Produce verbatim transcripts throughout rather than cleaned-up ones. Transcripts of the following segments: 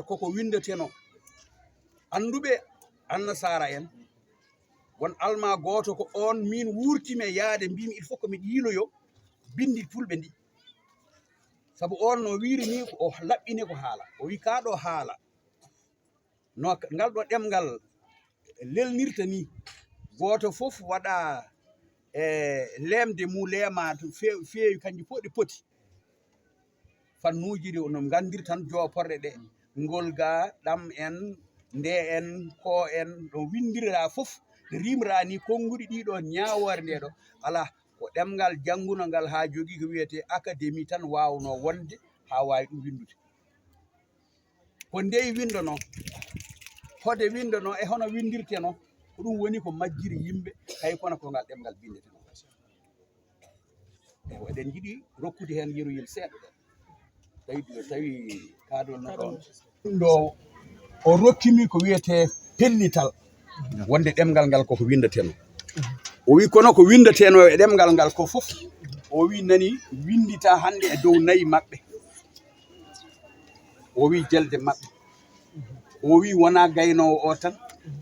Koko winndeteno, annduɓe annasaara en, won almaa gooto ko oon min wuurtimi e yahde, mbimi il faut que miɗo yiiloyo binndi fulɓe ndi. Sabu oon no wiiri ni, o laɓɓini ko haala. O wi kaa ɗo haala, no ngal ɗo ɗemngal lelnirta ni, gooto fof waɗa e leemde mum, leema to fe-, feewi, kanji fof ɗi poti. Fannuuji ɗi no nganndir tan jooporɗe ɗe, ngol ga, ɗam en, nde en, ko en, ɗo winndira fof, rimra ni, konnguɗi ɗi ɗo, ñaawoore nde ɗo, alaa, ko ɗemngal jannguno ngal haa jogii ko wiyetee akademi tan waawnoo wonde haa waawi ɗum winndude. Ko ndey winndono, hode winndono e hono winndirteno, ko ɗum woni ko majjiri yimɓe, hay kono ko ngal ɗemngal binndeteno. Ewa, eɗen njiɗi rokkude heen yeru yel seeɗa ɗo. Tawi, tawi kaadol no ɗoon. Ɗum ɗo o rokkimi ko wiyetee pellital, wonde ɗemngal ngal koko winndeteno. O wi kono ko winndeteno e ɗemngal ngal ko fof, o wi nani winndita hannde e dow nayi maɓɓe. O wi jelde maɓɓe. O wi wonaa gaynoowo o tan,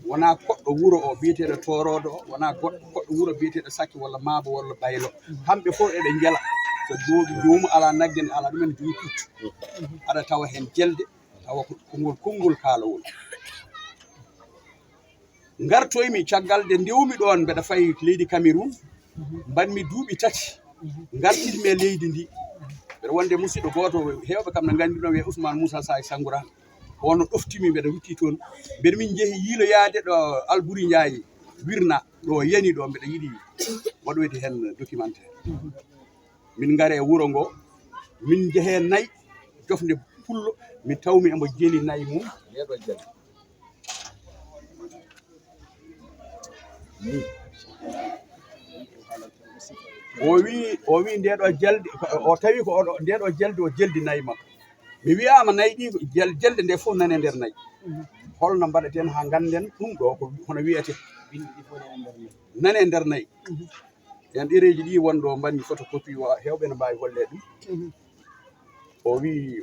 wonaa koɗɗo wuro o biyeteeɗo Tooroodo o, wonaa goɗɗo, koɗɗo wuro biyeteeɗo Sakke walla Maabo walla Baylo. Kamɓe fof eɓe njela. So joomi, joomu alaa nagge, ne alaa ɗumen, joomi puccu. Aɗa tawa heen jelde, tawa ko konngol, konngol kaalawol. Ngartoymi caggal nde ndewmi ɗoon, mbeɗa fayi leydi Cameroun, mbaɗmi duuɓi tati, ngartirmi e leydi ndi. Mbeɗa wonde musidɗo gooto, heewɓe kam ne nganndi ɗum, wiyee Ousmane Moussa Saay Sangoura. Oon no ɗoftimi, mbeɗa rutti toon. Mbeɗa min njehi yiiloyaade ɗo Alburi Njaayi wirna, ɗo yani ɗo, mbeɗa yiɗi waɗoyde heen documentaire. Min ngare e wuro ngo, min njehe nayi, jofde pullo, mi tawmi emo jeli nayi mum, nde ɗo jelde. Ni. O wi, o wi nde ɗo jelde, o tawi ko oɗo, nde ɗo jelde, o jeldi nayi makko. Mi wiyaama nayi ɗi, jel-, jelde nde fof nane nder nayi. Holno mbaɗaten haa ngannden ɗum ɗo ko hono wiyete? Nane nder nayi. Ɓeen ɗereeji ɗi won ɗo mbaɗmi photocopie, wa-, heewɓe ne mbaawi holleede ɗum. Mhm. O wi,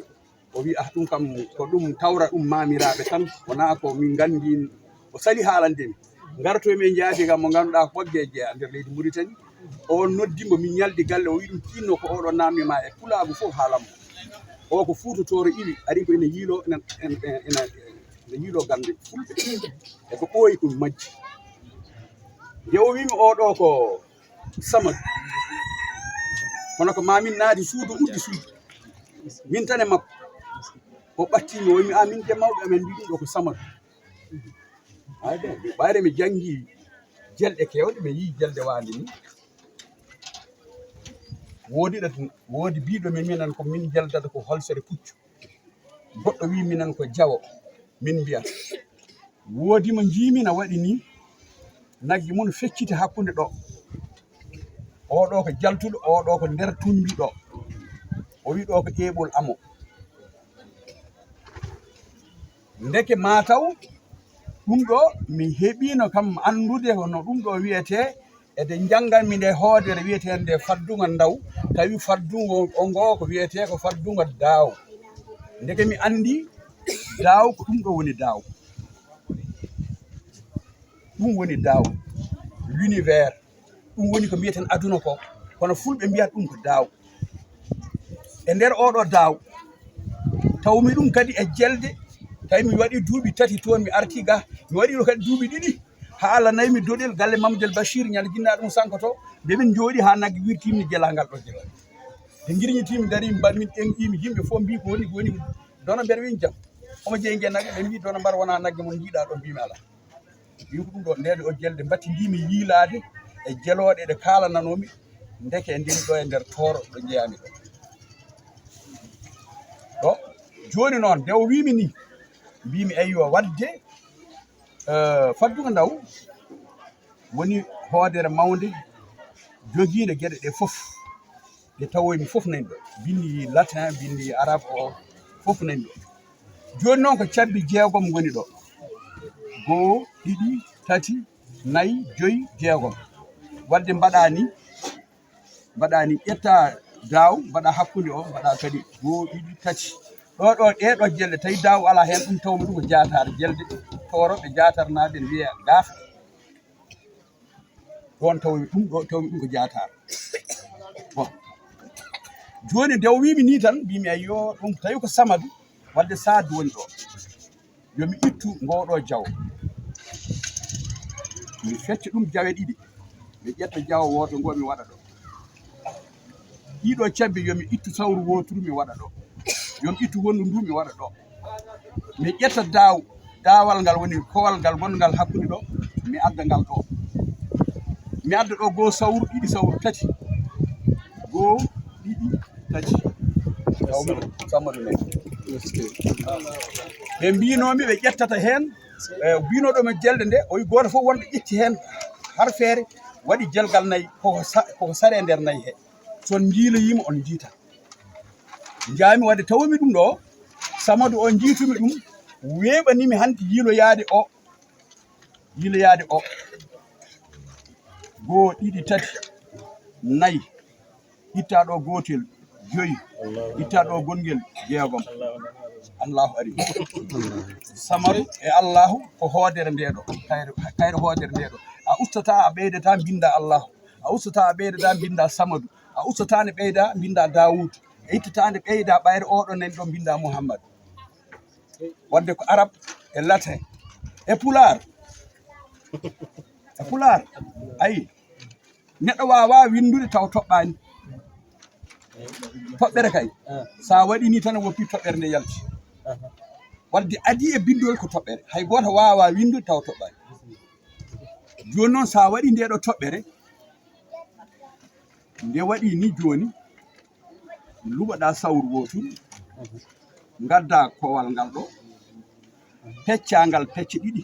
o wi, "Ah, ɗum kam ko ɗum tawra ɗum maamiraaɓe tan, wonaa ko min nganndi." O sali haalande mi. Ngartoy min njaati kam mo ngannduɗaa ko ɓogge jeya nder leydi Mauritanie. O noddi mbo min ñaldi galle, o wi ɗum tinno ko oɗo namni ma e pulaagu fof haalam. O ko Fuuta Tooro iwi, ari ko ina yiilo, ina, ina, ina, ina yiilo gannde fulɓe. E ko ɓooyi ɗum majji. Nde o wi mi oɗo ko Samadu. Kono ko ma min naati suudu ɓurdi suudu. Min tan e makko. O ɓattii mi, o wi mi, "A min de mawɓe amen mbi ɗum ɗo ko Samadu." Ay de, mi ɓayre mi janngi jelɗe keewɗe, mi yii jelɗe waande ni. Woodi ɗo, woodi biiɗo mi minen ko min jeldata ko holsere puccu. Goɗɗo wi minen ko jawo, min mbiya. Woodi mo njiimi na waɗi ni, nagge mum fecciti hakkunde ɗo. Oɗo ko jaltuɗo, oɗo ko nder tumbi ɗo. O wi ɗo ko eɓol amo. Ndeke maa taw ɗum ɗo mi heɓino kam anndude no ɗum ɗo wiyetee, ede njannganmi nde hoodere wiyeteende Fadduga Ndaw, tawi Fadduga o ngo ko wiyetee ko Fadduga Daaw. Ndeke mi anndi Daaw ko ɗum ɗo woni Daaw. Ɗum woni Daaw, l'univers. Ɗum woni ko mbiyeten aduna ko, kono fulɓe mbiyata ɗum ko Daaw. E nder oɗo Daaw, tawmi ɗum kadi e jelde, tawi mi waɗi duuɓi tati toon, mi arti ga, mi waɗi ɗo kadi duuɓi ɗiɗi, haa Allah nayi mi doɗel galle Mamadou El Bachir, ñande jinnaaɗo mum sankoto, nde min njooɗi haa nagge wirti, mi jela ngal ɗo jela. Nde ngirñiti, mi dari, mi mbaɗ, min ɗenɗi, mi yimɓe fof mbi ko woni, ko woni, Dono mbeɗa win jam. Omo jeyi nge nagge, ɓe mbi Dono mbar wona nagge mon njiɗa ɗo, mbimi ala. Wi ko ɗum ɗo, nde ɗo jelde mbattidi mi yiilaade e jelooɗe ɗe kaalananomi, ndeke ndin ɗo e nder Tooro ɗo njeyami ɗo. Ɗo, jooni noon, nde o wimi ni, mbimi eyyo, wadde, eh, Fadduga Ndaw woni hoodere mawnde jogiinde geɗe ɗe fof. Ɗe tawoymi fof nani ɗo. Binndi latin, binndi arabe o fof nani ɗo. Jooni noon ko cabbi jeegom ngoni ɗo. Goo, ɗiɗi, tati, nayi, joyi, jeegom. Wadde mbaɗa ni, mbaɗa ni, ƴetta Daaw, mbaɗa hakkunde o, mbaɗa kadi goo, ɗiɗi, tati. Ɗo, ɗo, ɗee ɗo jelde, tawi daaw alaa heen, ɗum tawmi ɗum ko jaataar jelde. Tooroɓe jaatarnaaɓe ne wiya gaaf. Ɗoon tawmi ɗum, ɗo tawmi ɗum ko jaataar. Bon. Jooni, nde o wiimi nii tan, mbimi, "Ayyo, ɗum tawi ko Samadu, wadde Saadu woni ɗo." Yo mi ittu ngoo ɗo jawo. Mi fecca ɗum jawe ɗiɗi. Mi ƴetta jawo wooto ngo mi waɗa ɗo. Ɗiɗo cabbi, yo mi ittu sawru wooturu mi waɗa ɗo. Yo mi ittu wondu ndu mi waɗa ɗo. Mi ƴetta daaw, daawal ngal woni kowal ngal ngongal hakkunde ɗo, mi adda ngal ɗo. Mi adda ɗo goo sawru, ɗiɗi sawru, tati. Goo, ɗiɗi, tati. Samadu men. Ɓe mbiinoomi ɓe ƴettata heen, e, mbiinooɗo mo jelde nde, o wi gooto fof wonɓe ƴetti heen har feere, waɗi jelgal nayi, koko sa-, koko saree nder nayi he. So on njiiloyiima, on njiita. Njaami wadde tawmi ɗum ɗo, Samadu o njiitumi ɗum, weeɓanimi hannde yiiloyaade o, yiiloyaade o. Goo, ɗiɗi, tati, nayi, itta ɗo gootel, joyi, itta ɗo gonngel, jeegom. Allahu ari. Samadu e Allahu ko hoodere nde ɗo, kayre, kayre hoodere nde ɗo. A ustata, a ɓeydata, mbinnda Allahu. A ustata, a ɓeydata, mbinnda Samadu. A ustata nde ɓeyda, mbinnda Daawuud. A ittata nde ɓeyda ɓayre oɗo nani ɗo, mbinnda Muhammad. Wadde ko Arab e Latin e Pulaar. E Pulaar, ayi, neɗɗo waawaa winndude taw toɓɓaani. Toɓɓere kay, so a waɗi nii tan, a woppi, toɓɓere nde yalti. Wadde adii e binndol ko toɓɓere. Hay gooto waawaa winndude taw toɓɓaani. Jooni noon, so a waɗi ndee ɗo toɓɓere, nde waɗi ni jooni, luɓoɗaa sawru wooturu, ngaddaa kowal ngal ɗo, peccaa ngal pecce ɗiɗi,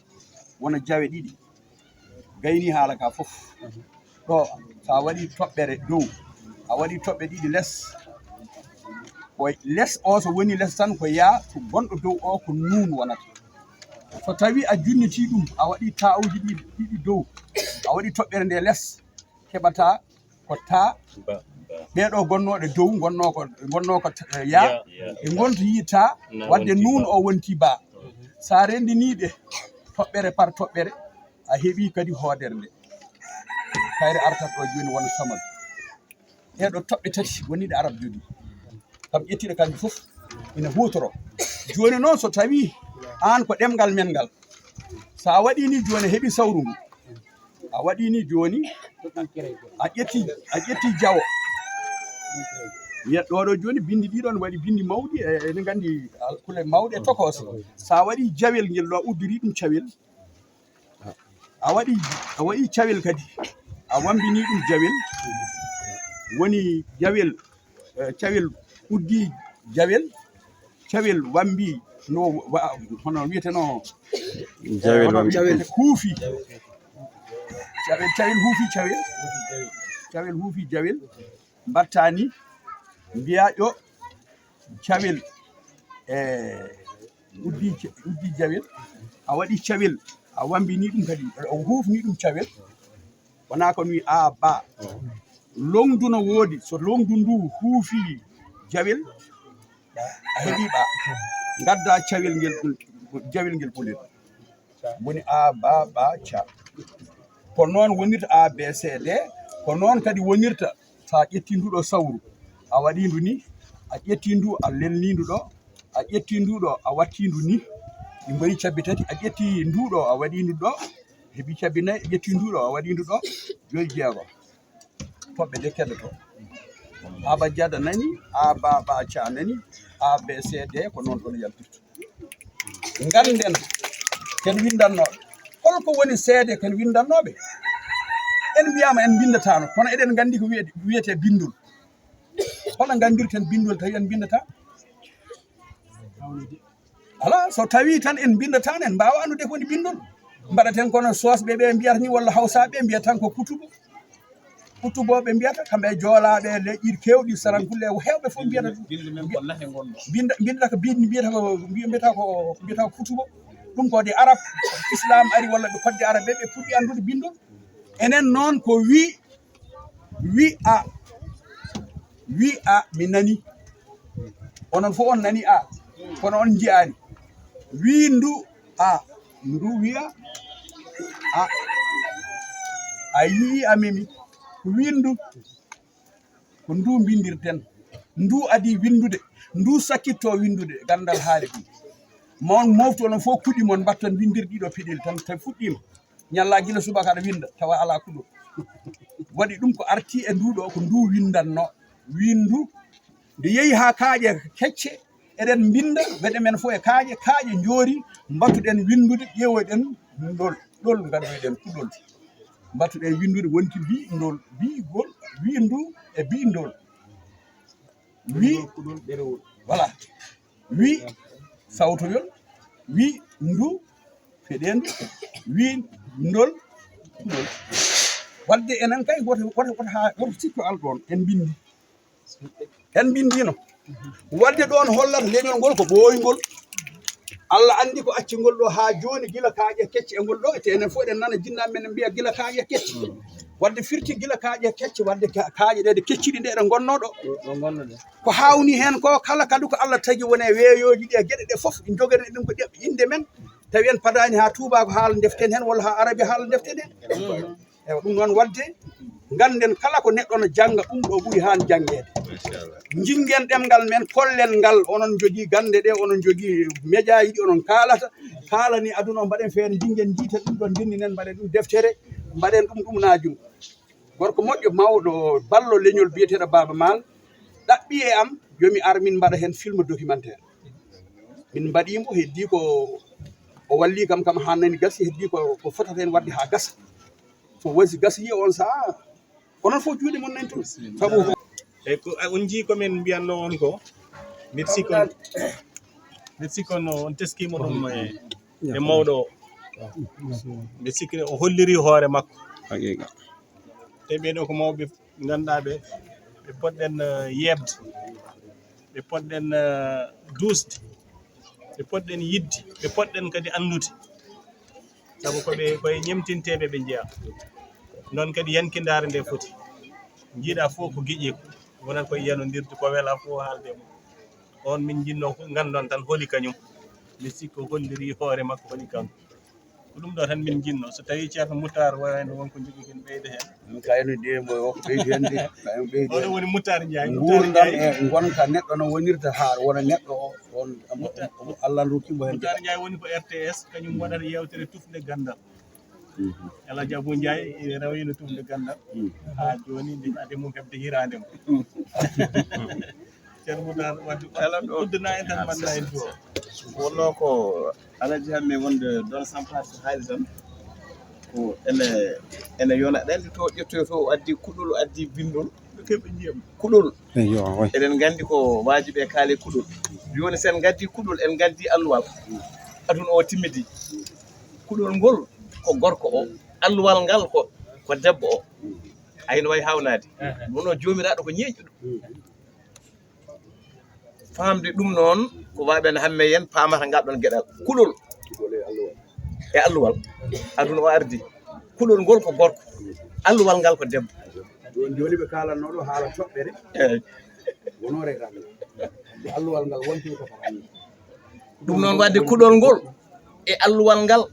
wona jawe ɗiɗi. Gayni haala ka fof. Ɗo, so a waɗi toɓɓere dow, a waɗi toɓɓe ɗiɗi les, ko les o, so woni les tan, ko yaa, ko gonɗo dow o, ko nuun wonata. So tawi a junnitii ɗum, a waɗi taawuji ɗiɗi, ɗiɗi dow, a waɗi toɓɓere nde les, keɓata ko ta. Ba, ba. Ɓee ɗo gonnooɗe dow, ngonnoo ko, ngonnoo ko, eh, yaa. Ya, ya. Ɓe ngonti yi ta, na wadde wonti nuun ba. O wonti ba. Mhm. So a renndinii ɓe toɓɓere par toɓɓere, a heɓii kadi hoodere nde. Kayre artat ɗo jooni wona Samadu. Ɗee ɗo toɓɓe tati woni ɗe Arab jogii. Kam ƴettiiɗo kamɓe fof ina huutoro. Jooni noon, so tawii aan ko ɗemngal men ngal, so a waɗii nii jooni, a heɓii sawru ngu, a waɗii nii jooni, a ƴetti, a ƴetti jawo. Wiyat ɗo ɗo jooni, binndi ɗii ɗoon waɗi binndi mawɗi, e, eɗen nganndi al-, kule mawɗe e tokooso. So a waɗii jawel ngel ɗo, a uddirii ɗum cawel, a waɗi, a waɗi cawel kadi, a wambini ɗum jawel, woni jawel, eh, cawel uddi jawel, cawel wambi no wa-, hono wiyeteno, jawel eh, hono wambi. Wiyeteno huufi. Cawel, cawel huufi cawel. Cawel huufi jawel. Mbatta ni, mbiya ƴo cawel, e uddi, uddi jawel, a waɗi cawel, a wambini ɗum kadi, a huufni ɗum cawel. Wona ko mi a ba. Longdu no woodi, so longdu ndu huufi jawel, a heɓi ɓa. Ngadda cawel ngel, jawel ngel ɓolel. Woni a, ba, ba, ca. Ko noon wonirta A, B, C, D. Ko noon kadi wonirta so a ƴetti ndu ɗo sawru. A waɗi ndu ni, a ƴetti ndu, a lelni ndu ɗo, a ƴetti ndu ɗo, a watti ndu ni. Ɗi mbaɗi cabbi tati, a ƴetti ndu ɗo, a waɗi ndu ɗo, heɓi cabbi nayi, a ƴetti ndu ɗo, a waɗi ndu ɗo, joyi jeego. Toɓɓe ɗe keɗoto. Abajada nani, a, ba, ba, ca nani, A, B, C, D, ko noon ɗon yaltirta. Ngannden ken winndannooɓe. Holko woni seede ken winndannooɓe? En mbiyaama en mbinndataano, kono eɗen nganndi ko wiye-, wiyetee binndol. Hono nganndirten binndol tawi en mbinndataa? Alaa, so tawii tan en mbinndataa, en mbaawaa anndude ko woni binndol. Mbaɗaten kono soosɓe ɓe mbiyata ni, walla hawsaaɓe ɓe mbiyata tan ko kutubo. Kutubo ɓe mbiyata, kamɓe e joolaaɓe e leƴƴi keewɗi, sarankulle, ko heewɓe fof mbiyata ɗum. Binndi men ko nahe ngonno. Binnda, mbinndata ko binndi, mbiyata ko, mbiyata ko, mbiyata ko kutubo. Ɗum ko de Arab, Islam ari, walla ɓe kodde Arab ɓe, ɓe puɗɗi anndude binndol. Enen noon ko wi, wi a, wi a, mi nani. Onon fof on nani a. Kono on njiyaani. Wiindu, a, ndu wiya, a, a yii, a memi. Wiindu, ko ndu mbindirten. Ndu adii winndude, ndu sakkitto winndude ganndal haali ɗum. Mon moftu onon fof kuɗi mon mbatton winndirɗi ɗo piɗel tan, tawi fuɗɗiima. Ñalla gila subaka aɗa winnda, tawa alaa kuɗol. Waɗi ɗum ko arti e ndu ɗo, ko ndu winndanno. Winndu, nde yehi haa kaaƴe kecce, eɗen mbinnda, mbeɗe men fof e kaaƴe, kaaƴe njoori, mbatuɗen winndude, ƴeewoɗen ndol, ɗol ngaddoyɗen kuɗol. Mbatuɗen winndude, wonti bi ndol, bi gol, wi ndu e bi ndol. Wi, voilà. Wi sawtoyol, wi ndu feɗeendu, wi ndol, ndol. Waɗde enen kay woto, woto, woto haa, woto sikko al ɗoon, en mbinndi. En mbinndino. Waɗde ɗoon hollat leñol ngol ko ɓooyngol. Allah anndi ko acci ngol ɗo haa jooni, gila kaaƴe kecce e ngol ɗo, te enen fof eɗen nana jinnaaɓe men mbiya gila kaaƴe kecce. Waɗde firti gila kaaƴe kecce, waɗde ka-, kaaƴe ɗe, ɗe kecciɗi nde eɗen ngonnoo ɗo. Ɗo, ɗo ngonnoɗen. Ko haawnii heen ko kala, kadi ko Allah tagi woni e weeyooji ɗi e geɗe ɗe fof, jogoren ɗum ko ɗe innde men, tawi en padaani haa tuubaako haala ndeften heen walla haa arabi haala ndeften heen. Ewa, ɗum noon waɗde, ngannden kala ko neɗɗo no jannga, ɗum ɗo ɓuri haan janngeede. Njingen ɗemngal men, kollen ngal, onon njogii gannde ɗe, onon njogii mejaaji ɗi onon kaalata, kaalani aduna o, mbaɗen feere, njingen njiita ɗum ɗoon, ndenndinen, mbaɗen ɗum deftere, mbaɗen ɗum ɗum naajum. Gorko moƴƴo, mawɗo, ballo leñol biyeteeɗo Baaba Maal, ɗaɓɓi e am, yo mi ar min mbaɗa heen film documentaire. Min mbaɗii mbo, heddii ko o wallii kam, kam haa nani gasi, heddii ko, ko fotata heen waɗde haa gasa. So wasi gasi on sahaa, onon fof juuɗe mon nani toon. Sabu eyi, ko, a, on njii ko min mbiyatnoo on ko, mbiɗa sikki on, mbiɗa sikki on, on teskiima ɗum e, e mawɗo o. Mbiɗa sikki o hollirii hoore makko. Haqiiqa. Te ɓee ɗoo ko mawɓe ngannduɗaa ɓe, ɓe potɗen, eh, yeeɓde, ɓe potɗen, eh, duusde, ɓe potɗen yiɗde, ɓe potɗen kadi anndude. Sabu ko ɓe, ko e ñemtinteeɓe ɓe njeyaa. Noon kadi yankindaare nde foti. Njiiɗaa fof ko giƴeeku, wonata ko e yanondirde, ko welaa fof haalde e mum. On min njinnoo fof, nganndon tan holi kañum. Mi sikki o hollirii hoore makko holi kanko. Ko ɗum ɗo tan min njinnoo. So tawii Ceerno Mutaar wayno won ko njogii heen ɓeyda heen. Ɗum kayno de, mbo won ko ɓeydi heen de. Kayno ɓeydi heen. Oɗo woni Mutaar Njaay. Mutaar Nguurndam Njaay. E ngonka neɗɗo no wonirta haa wona neɗɗo o, on, omo, Mutaar, omo Allah rokki mbo heen. Mutaar Njaay woni ko R T S, kañum waɗata yeewtere tufnde ganndal. Mhm. El Hadj Abou Ndiaye, e, rewino tufnde ganndal. Mhm. Haa jooni, nde ade mum heɓde hiraande mum. Mhm. Ceerno Mutaar, wadde, kala ɗo uddana en tan, mbanna en duwaw. Wonno ko Alaji Hamme wonde Dona Sampaat ko haali tan. Ko ene, ene yona. Aɗa anndi to ƴettoyo to, o addi kuɗol, o addi bindol. Ɓe keɓe ndiyam. Kuɗol. Eyo, oui. Eɗen nganndi ko waajibi e kaale kuɗol. Jooni, so en ngaddi kuɗol, en ngaddi alluwal. Aduna o timmidi. Kuɗol ngol ko gorko o. Alluwal ngal ko, ko debbo o. Ay no wayi hawnaade. Ɗum noon, Joomiraaɗo ko ñeeñɗuɗo. Faamde ɗum noon, ko waaɓe no Hamme en paamata ngal ɗoon geɗal. Kuɗol e alluwal. Aduna o ardi. Kuɗol ngol ko gorko. Alluwal ngal ko debbo. Jooni, jooni ɓe kaalatnoo ɗo haala toɓɓere. Eey. Wonoo reenaade. Alluwal ngal wonti ko fotani. Ɗum noon waɗde kuɗol ngol e alluwal ngal,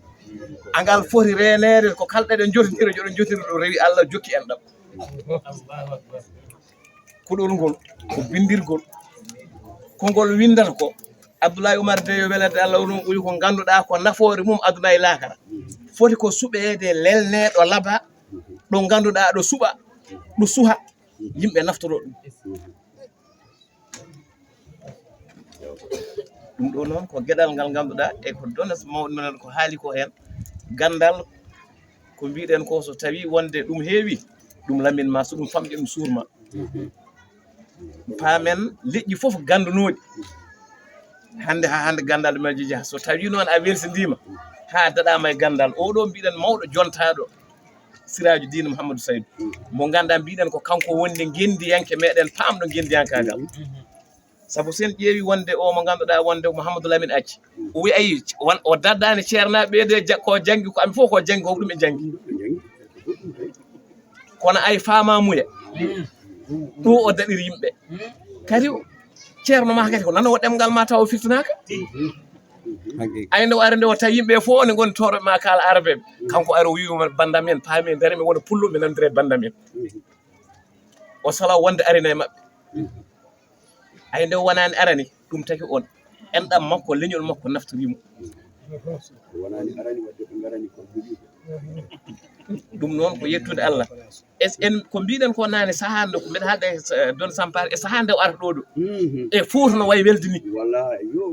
angal foti reeneede ko kala ɗeɗen jotindira, joɗon jotindira ɗo rewi Allah jokki en ɗam. Kuɗol ngol ko binndirgol, ko ngol winndata ko. Abdoulaye Oumar Dey, yo welata Allah, onon ɓuri ko ngannduɗaa ko nafoore mum aduna e laakara. Foti ko suɓeede lelneeɗo laba, ɗo ngannduɗaa ɗo suɓa, ɗo suha, yimɓe naftoro ɗum. Ɗum ɗo noon ko geɗal ngal ngannduɗaa e ko donas mawɗo men ko haali ko heen. Ganndal ko mbiɗen ko, so tawii wonde ɗum heewi, ɗum lamin ma, so ɗum famɗi, ɗum suur ma. Paamen leƴƴi fof ganndanooɗi. Hannde haa hannde ganndal men jeyaa. So tawii noon a welsindiima haa daɗaama e ganndal, oɗo mbiɗen mawɗo jontaaɗo, Siraaju Diine Mouhamadou Saydou, mo ngannduɗaa mbiɗen ko kanko wonde ngenndiyanke meɗen, paamɗo ngenndiyankaagal. Sabu so en ƴeewi wonde o mo ngannduɗaa wonde Mouhamadou Lamine Acci, o wiyi ayi, won, o daddaani ceernaaɓe ɓe de, ja-, ko janngi ko, ami fof ko janngi ko, ko ɗum ɓe janngi. Kono ay faamaamuya ɗo o daɗiri yimɓe. Kadi o, Ceerno ma kadi ko nanowo ɗemngal ma tawa o firtinaaka. Ay nde o ari nde o tawi yimɓe fof ne ngoni toro ma kaala arabe. Kanko ari o wiima bandam en paami en dare mi wona pullo mi nandira e bandam en. O sala wonde arina e maɓɓe. Ay nde o wonani arani ɗum taki on enɗam makko leñol makko naftorimo. Wonani arani wadde ɓe ngarani ko jogiɓe. Ɗum noon ko yettude Allah. Es en ko mbiɗen ko nane sahande ko mbeɗa haalde e don sampar e sahande o arata ɗo ɗo e fowto no wayi welde ni. Wallahi yo.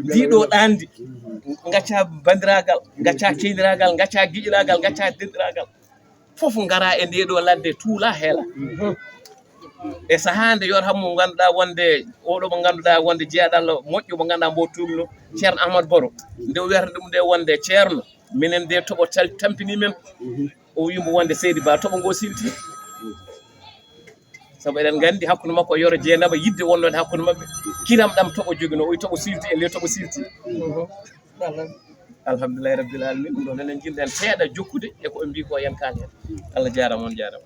Ndiɗo ɗandi gacca bandiragal gacca keyniragal gacca giƴiragal gacca denɗiragal. Fof ngara e nde ɗo ladde tuula heela. E sahande yor hammo ganduɗa wonde oɗo mo ganduɗa wonde jeeyaɗo Allah moƴƴo mo ganduɗa mbo tugno ceerno Ahmad Boro. Nde o wiyata ɗum nde wonde ceerno minen nde toɓo tampini men. O wimo wonde seydi ba toɓo ngo silti. Sabu eɗen gandi hakkude makko e yoro jeenaba yidde wonnoɗe hakkude mabɓe. Kiram ɗam toɓo jogino o wi toɓo silti e nde toɓo silti. Alhamdulillahi rabbil alamin ɗum ɗon enen jiɗɗen seeɗa jokkude e ko ɓe mbi ko yen kaal hen. Allah jarama on jarama.